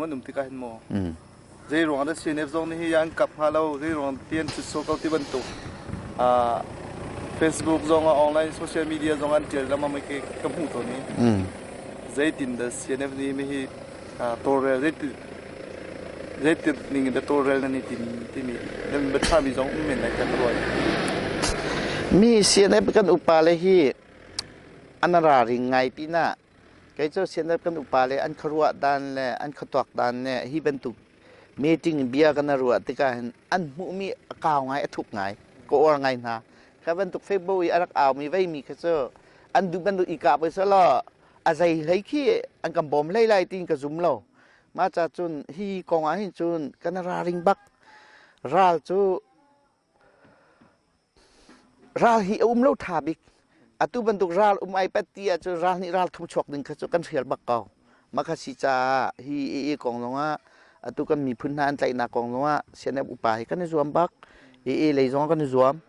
An um tikah hin maw zei ruangah dah CNF zong nih hi an kap hnga lo, zei ruang ti an thut sawh ko ti bantuk Facebook zong ah, online social media zong an tial lengmang mi ka hmuh tawn i zeitin dah CNF nih mi hi tawlrel, zeitin ning in dah tawlrel nan i tim timi nan biathami zong um men lai tiah ka ruah. Mi CNF kan upa le hi an ra ring ngai pinah Kei cu sianep kan upa le an khuaruah dan le an khuatuak dan le hi bantuk meeting bia kan ruah tikah hin an hmuhmi a kau ngai, a thuk ngai, ka uar ngai hna. Kha bantuk Facebook i a rak aumi veimi kha cu an duh bantuk i kah poi selaw a zei hlei khi an kan bawm hlei lai tiin ka zum lo. Mah ca cun hi kong ah hin cun kan raring bak. Ral cu Ral hi a um lo ṭha bik. Atu bantuk ral um ai pat ti ahcun ral nih ral thum chuak ding kha cu kan hrial bak ko. Mah kha si caah hi AA kong zongah, atu kan miphun hna an tlaihnak kong zongah CNF upa hi kan i zuam bak. AA lei zong kan i zuam.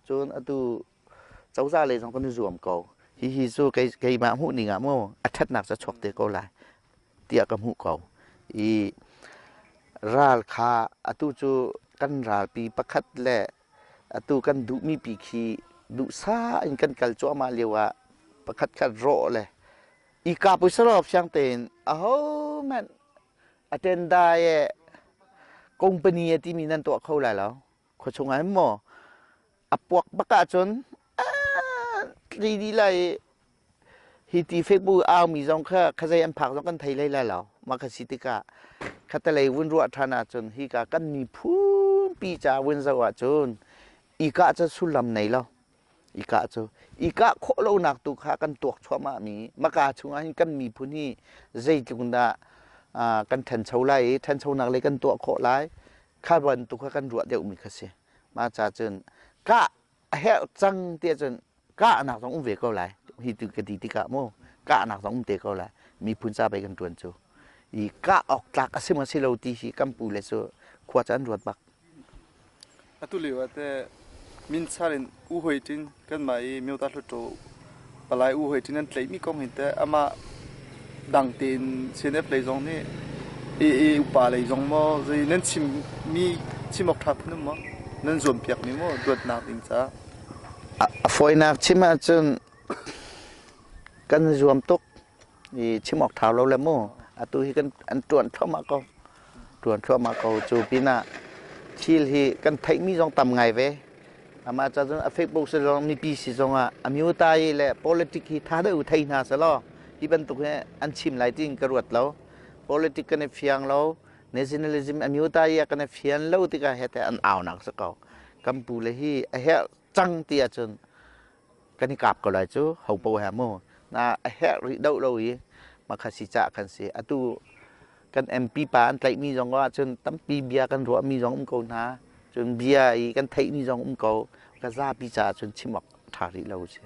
Cun atu cozah lei zong kan i zuam ko. Hihi cu keimah hmuh ning ah mu a ṭhatnak cu a chuak te ko lai tiah ka hmuh ko. I ral kha atu cu kan ralpi pakhat le atu kan duhmi pi khi duhsah in kan kal cuahmah lio ah pakhat khat rawh le i kap usalaw siang tein ahohmanh attenda e company e timi nan tuah kho lai lo. Khuachung ah hin maw a puak bak ahcun tli dih lai i hi ti Facebook aumi zong kha khazei an phak zong kan thei hlei lai lo. Mah kha si tikah khatalei vun ruah ṭhan ahcun hika kan miphun pi ca vun zoh ahcun i kah cu sullam nei lo. I kah cu i kah khawh lonak tu kha kan tuak chuahmah mi maka chungah hin kan miphun hi zeitluk dah kan ṭhancho lai i ṭhanchonak lei kan tuah khawh lai kha bantuk kha kan ruah deuhmi kha si. Mah ca cun kah a herh cang tiah cun kahnak zong um ve ko lai. Hi tu ka ti tikah mu kahnak zong um te ko lai. Miphun ca pei kan ṭuan cu. I kah awk tlak a si maw si lo ti hi kan pu le cu khua cu an ruat bak. Atu lio ah teh minchar in U Hoi Tin kanmah i Myota Hluttaw palai U Hoi Tin an tlaihmi kong hin teh amah dang tein CNF lei zong nih AA upa lei zong maw zei nan chimmi chim awk ṭha phun um maw? Nan zuampiakmi maw duatnak ding caah? A fawinak chim ahcun kan zuam tuk i chim awk ṭha lo le mu. Atu hi kan an ṭuan thluahmah ko. Ṭuan thluahmah ko. Cu pinah thil hi kan theihmi zong tam ngai ve. Amah ca cun a Facebook si zong mipi si zongah a myotai le politic hi tha deuh thei hna selaw hi bantuk hi an chim lai tiin ka ruat lo. Politic kan i fiang lo, nationalism a myotai ah kan i fian lo tikah hete an aunak si ko. Kan pu le hi a herh cang ti ahcun kan i kap ko lai cu ho po he mu na a herh rih do lo i makha si ca kan si. Atu kan MP pa an tlaihmi zong ah cun tampi bia kan ruahmi zong um ko hna, cun bia i kan theihmi zong um ko. Ka zapi caah cun chim awk ṭha rih lo si.